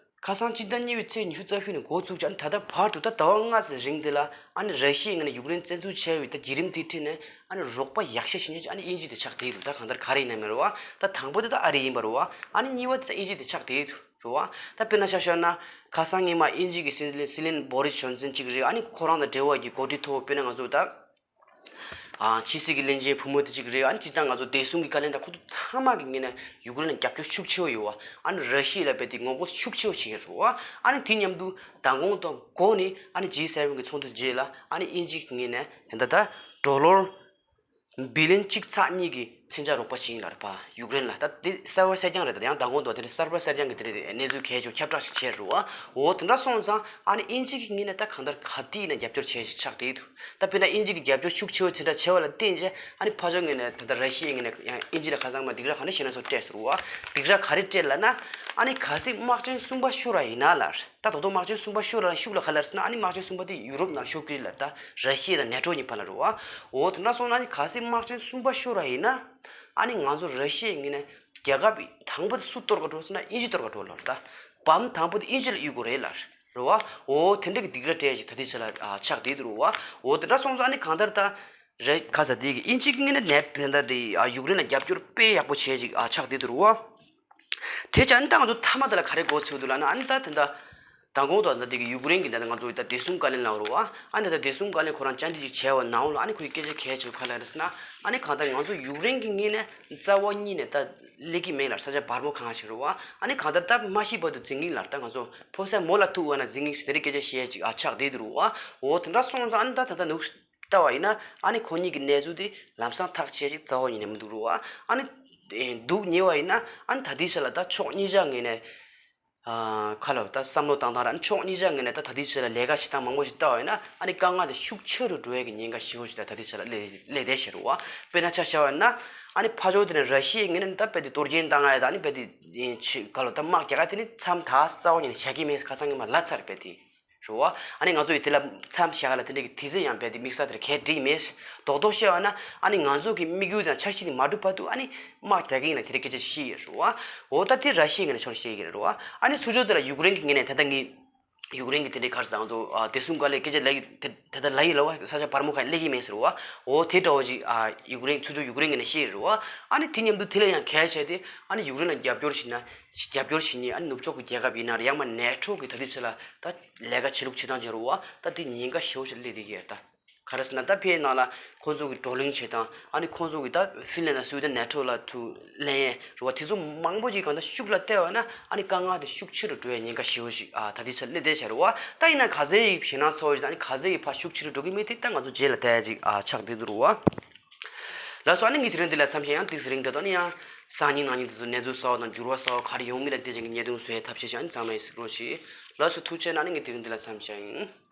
ཁ་སང་སྤྱི་ཟླ་གཉིས་པའི་ཚེས་ཉི་ཤུ་རྩ་བཞི་ནས་འགོ་བཙུགས་ཀྱང་ད་ལྟ་བར་དུ་ད་ཟླ་བ་ལྔ་ཙམ་རིང་འདི་ལ་ཨ་ནི་ར་ཤི་ཡའི་ངོས་ནས་ཡུཀ་རེན་བཙན་འཛུལ་བྱས་པའི་ད་བརྒྱུད་རིམ་དེའི་འཁྲིས་ནས་ཨ་ནི་རོགས་པ་ཡག་ཤོས་ཤིག་ཨ་ནི་དབྱིན་ཇི་དེ་ཆགས་བསྡད་འདུག་ད་གང་ལྟར་ག་རེ་ཡིན་ན་མིན་རེད་བ། ད་དང་པོ་དེ་ད་ཨ་རི་ཡིན་པ་རེད་བ། ཨ་ནི་གཉིས་པ་དེ་ད་དབྱིན་ཇི་དེ་ཆགས་བསྡད་འདུག་རེད་བ། ད་དཔེར་ན་ཆ་བཞག་ན་ཁ་སང་ཉི་མ་དབྱིན་ཇི་གི་སྲིད་སྲིད་བློན་བོ་རིས་ཇོན་སན་གཅིག་རེད། ཨ་ནི་ཁོ་རང་དང་འབྲེལ་བ་གི་འགོ་ཁྲིད་མཐོ་པོ་དཔེར་ན་ང་ཚོ་ད། ཨ་ཕྱི་སྲིད་ཀྱི་བློན་ཆེན་བུ་མོ་དེ་གཅིག་རེད། ཨ་ནི་སྤྱིར་བཏང་ང་ཚོ་བདེ་སྲུང་གི་བཀའ་བློན་དང་ཁོ་ཚོ་ཚང་མ་གི་ངོས་ནས་ཡུཀ་རེན་ལ་རྒྱབ་སྐྱོར་ཤུགས་ཆེ་བོ་ཡོད་བ། ཨ་ནི་ར་ཤི་ཡ་ལ་དཔེ་དེ་ངོ་རྒོལ་ཤུགས་ཆེ་བོ་བྱེད་ཀྱི་རེད་བ། ཨ་ནི་དེ་མཉམ་དུ་མདང་དགོང་དང་འགོ་ནས་ཨ་ནི་ཇི་སེ་བན་གི་ཚོགས་འདུ་རྗེས་ལ་ཨ་ནི་དབྱིན་ཇི་གི་ངོས་ནས་ད་ལྟ་ད་ཌོ་ལར་བི་ལིན་གཅིག་ཚེག་གཉིས་ཀྱི་མཚོན་ཆ་རོགས་པ་བྱིན་ལ་རེད་པ། ཡུཀ་རེན་ལ་ད་དེ་གསར་པ་གསར་རྐྱང་རེད། ད་ཡང་མདང་དགོང་དང་དེ་རིང་གསར་པ་གསར་རྐྱང་གི་དེ་རིང་གནས་ཚུལ་གལ་ཆེ་བོ་ཁྱབ་བསྒྲགས་ཤིག་བྱས་རེད་བ། འོ་དེ་འདྲ་སོང་ཙང་ཨ་ནི་དབྱིན་ཇི་གི་ངོས་ནས་ད་གང་ལྟར་ག་དུས་ཡིན་ན་རྒྱབ་སྐྱོར་བྱེད་ཆགས་བསྡད་འདུག་ད་དཔེར་ན་དབྱིན་ཇི་གི་རྒྱབ་སྐྱོར་ཤུགས་ཆེ་བོ་དེ་འདྲ་བྱས་པ་ལ་བརྟེན་བྱས་ཨ་ནི་ཕར་ཕྱོགས་ངོས་ནས་ད་ལྟ་ར་ཤི་ཡའི་ངོས་ནས་ཡང་དབྱིན་ཇི་ལ་ཁ་སང་མ་སྡིགས་ར་ག་འདྲ་བྱས་ན་སོགས་སྤྲད་ཟེར་བ། སྡིགས་ར་ག་རེ་སྤྲད་ལབ་ན་ཨ་ནི་གལ་སྲིད་དམག་ཆེན་གསུམ་པ་ཤོར་བ་ཡིན་ན་ལབ། ད་ད་དུང་དམག་ཆེན་གསུམ་པ་ཤོར་ལ་ཤུགས་ལ་ག་ལ་རེད་ཟེར་ན་ཨ་ནི་དམག་ཆེན་གསུམ་པ་དེ་ཡུ་རོབ་ནང་ཤོར་གི་ལ་ད་ར་ཤི་ཡ་དང་ནེ་ཊོ་གཉིས་བར་ལ་རེད་བ། འོ་དེ་འདྲ་སོང་ན་ཨ་ནི་གལ་སྲིད་དམག་ཆེན་གསུམ་པ་ཤོར་བ་ཡིན་ན་ཨ་ནི་ང་ཚོ་ར་ཤི་ཡའི་ངོས་ནས་རྒྱལ་ཁབ་དང་པོ་དེ་སུ་གཏོར་ག་འགྲོ་ཟེར་ན་དབྱིན་ཇི་གཏོར་ག་འགྲོ་ལ་རེད། ད་བམ་དང་པོ་དེ་དབྱིན་ཇི་ལ་གཡུག་དགོས་རེད་ལ་རེད་བ། འོ་དེ་འདྲ་གི་སྡིགས་ར་སྤྲད་ཅིག་ད་ལྟའི་ཆ་ལ་ཨ་ཆགས་བསྡད་འདུག་རེད་བ། འོ་དེ་འདྲ་སོང་ཙང་ཨ་ནི་གང་ལྟར་ད་རེད་ཁ་ས་དེ་གི་དབྱིན་ཇི་གི་ངོས་ནས་ནེ་དེ་འདྲ་དེ་ཨ་ཡུཀ་རེན་ལ་རྒྱབ་སྐྱོར་དཔེ་ཡག་པོ་བྱས་ཅིག་ཨ་ཆགས་བསྡད་འདུག་རེད་བ། དེ་ཅང་ད་ང་ཚོ་མཐའ་མ་དེ་ལ་ག་རེ་མགོ་ཚོས་འདུག་ལབ་ན་ཨ་ནི་ད་དེ་འདྲ་མདང་དགོང་དང་ད་དེ་གི་ཡུཀ་རེན་གྱི་ད་ང་ཚོ་ད་བདེ་སྲུང་བཀའ་བློན་ལབ་རེད་བ། ཨ་ནི་ད་བདེ་སྲུང་བཀའ་བློན་ཁོ་རང་བཅར་འདྲི་ཅིག་བྱས་པ་ནང་ལ་ཨ་ནི་ཁོའི་སྐད་ཆ་གལ་ཆེ་བ་ག་ལ་རེད་ཟེར་ན་ཨ་ནི་གང་ལྟར་ང་ཚོ་ཡུཀ་རེན་གྱི་ངོས་ནས་རྩ་བ་ཉིད་ནས་ད་སླེབས་ཀྱི་མེད་ལ་ས་ཆ་བར་མོ་གང་ཞིག་རེད་བ། ཨ་ནི་གང་ལྟར་ད་མ་ཤི་བར་དུ་འཛིང་གི་ལ་ད་ང་ཚོ་ཕོ་སའི་མོ་ལ་ཐུག་པ་ན་འཛིང་གི་ཟེར་དེ་སྐད་ཆ་བཤད་ཅིག་ཨ་ཆགས་བསྡད་འདུག་རེད་བ། འོ་དེ་འདྲ་སོང་ཙང་ཨ་ནི་ད་ད་ལྟ་ནུབ་ལྟ་བ་ཡིན་ན་ཨ་ནི་ཁོ་གཉིས་ཀྱི་གནས་ཚུལ་དེ་ལམ་སང་ཐག་བཅད་ཅིག་རྩ་བ་ཉིད་ནས་མི་འདུག་རེད་བ། ཨ་ནི་འདུག་ཉེ་བ་ཡིན་ན་ཨ་ནི་ད་ལྟའི་ཆ་ལ་ད་ཕྱོགས་གཉིས་ཆ་ངོས་ནས་ཨ་ཁ་ལོ་ད་བསམ་བློ་བཏང་སྟངས་ར་ཨ་ནི་ཕྱོགས་གཉིས་ཆ་ངོས་ནས་ད་ད་ལྟའི་ཆ་ལ་ལས་ཀ་བྱེད་སྟངས་མང་པོ་ཞིག་ལྟ་བ་ཡིན་ན་ཨ་ནི་དཀའ་ངལ་དེ་ཤུགས་ཆེ་རུ་འགྲོ་ཡས་ཀྱི་ཉེན་ཁ་ཞེ་པོ་ཞིག་ད་ད་ལྟའི་ཆ་ལ་སླེབས་སླེབས་བསྡད་བཞག་རེད་བ། དཔེར་ན་ཆ་བཞག་པ་ཡིན་ན་ཨ་ནི་ཕར་ཕྱོགས་དེ་ནས་ར་ཤི་ཡའི་ངོས་ནས་ད་དཔེ་དེ་གཏོར་སྐྱོན་བཏང་ཡ་ད་ཨ་ནི་དཔེ་དེ་ཁ་ལོ་ད་དམག་རྒྱག་ག་དེ་ནི་མཚམས་ད་རྩ་བ་ཉིད་ནས་བཞག་གི་མེད་ཁ་སང་གི་མ་ལབ་ཚར་དཔེ་དེ། རེད་བ། ཨ་ནི་ང་ཚོ་ཡི་དེ་ལ་མཚམས་བཞག་ལ་དེ་འདྲ་གི་དུས་ཚོད་ཡང་རྦད་དེ་དམིགས་བསལ་དེར་གས་འགྲིག་མེད། རྡོག་རྡོག་བཤད་པ་ན་ཨ་ནི་ང་ཚོ་གི་དམིགས་ཡུལ་དང་འཆར་གཞི་དེ་མ་འགྲུབ་བར་དུ་ཨ་ནི་དམག་རྒྱག་གི་ཡིན་ལ་དེ་འདྲ་སྐད་ཆ་བཤད་ཡོད་རེད་བ། འོ་ད་དེ་ར་ཤི་ཡའི་ངོས་ནས་ཆོག་བཤད་ཀྱི་རེད་བ། ཨ་ནི་ཚུར་ཕྱོགས་དེ་ལ་ཡུཀ་རེན་གི་ངོས་ནས་ད་ལྟ་ངས་ཡུཀ་རེན་གི་དེ་འདྲའི་ག་རེ་ཟེར་ང་ཚོ་ཨ་བདེ་སྲུང་བཀའ་བློན་སྐད་ཆ་ལབ་ཀྱི་དེ་ད་ལྟ་ལབ་ཀྱི་ལ་བ་ས་ཆ་བར་མོ་ཁ་སླེབས་ཀྱི་མེད་ཟེར་བ། འོ་དེ་འདྲ་བོ་ཅིག་ཨ་ཡུཀ་རེན་ཚུར་ཕྱོགས་ཡུཀ་རེན་གི་ངོས་ནས་བཤད་ཡོད་རེད་བ། ཨ་ནི་དེ་མཉམ་དུ་དེ་ལ་ཡང་གལ་ཆེ་སྟེ་ཨ་ནི་ཡུཀ་རེན་ལ་རྒྱབ་སྐྱོར་བྱེད་ན། རྒྱབ་སྐྱོར་བྱེད་མཁན་ཨ་ནི་ནུབ་ཕྱོགས་ཀྱི་རྒྱལ་ཁབ་ཡིན་ན་རེད། ཡང་མ་ནེ་ཊོ་གི་ད་ལྟའི་ཆ་ལ་ད་ལས་ཀ་བྱེད་ལུགས་བྱེད་སྟངས་བྱེད་རུང་བ་ད་དེ་ཉེན་ཁ་ཞེ་པོ་ཞིག་སླེབས་བསྡད་ཀྱི་ཡོད་རེད་ད། ག་རེ་ཟེར་ན་ད་ཕའི་ནང་ལ་ཁོང་ཚོ་གི་བགྲོ་གླེང་བྱེད་སྟངས་ཨ་ནི་ཁོང་ཚོ་གི་ད་ཧྥིན་ལན་དང་སུའི་ཌེན་ནེ་ཊོ་ལ་ཐུག་ལེན་ཡས་རུང་བ་དེ་ཚོ་མང་པོ་ཅིག་གང་ལྟར་ཤུགས་ལ་བལྟས་པ་ན་ཨ་ནི་དཀའ་ངལ་དེ་ཤུགས་ཆེ་རུ་འགྲོ་ཡས་ཉེན་ཁ་ཞེ་པོ་ཞིག་ཨ་ད་ལྟའི་ཆ་སླེབས་བསྡད་བྱ་རུང་བ། ད་ཡིན་ན་ག་ཚད་ཡིན་ཞེད་སྣང་ཚ་བོ་ཞིག་ད་ཨ་ནི་ག་ཚད་ཡིན་ཕར་ཤུགས་ཆེ་རུ་འགྲོ་གི་མེད་དེ་ད་ང་ཚོ་རྗེས་ལ་ལྟ་ཡས་ཅིག་ཨ་ཆགས་བསྡད་འདུག་རུང་བ། ལགས་སོ། ཨ་ནི་ངས་དེ་རིང་འདི་ལ་མཚམས་བཞག་ཡང་ཏོག་ཙམ་རིང་དྲགས་ད་ནི་ཡང་སང་ཉིན་གནངས་ཉིན་དེ་ཚོ་གནས་ཚུལ་གསར་བ་དང་འགྱུར་བ་གསར་བ་ག་རེ་ཡོང་མིན་ལ་བལྟས་བྱས་ཀྱི་བརྙན་ཐུང་བཟོ་ཡའི་ཐབས་ཤེས་བྱས་ཨ་ནི་ཚང་མ་ཡིན་ཟེར་རོགས་ཞེས། ལགས་སོ། ཐུགས་རྗེ་གནང་། ཨ་ནི་ངས་དེ་རིང་འདི་ལ་མཚམས་བཞག་ཡིན།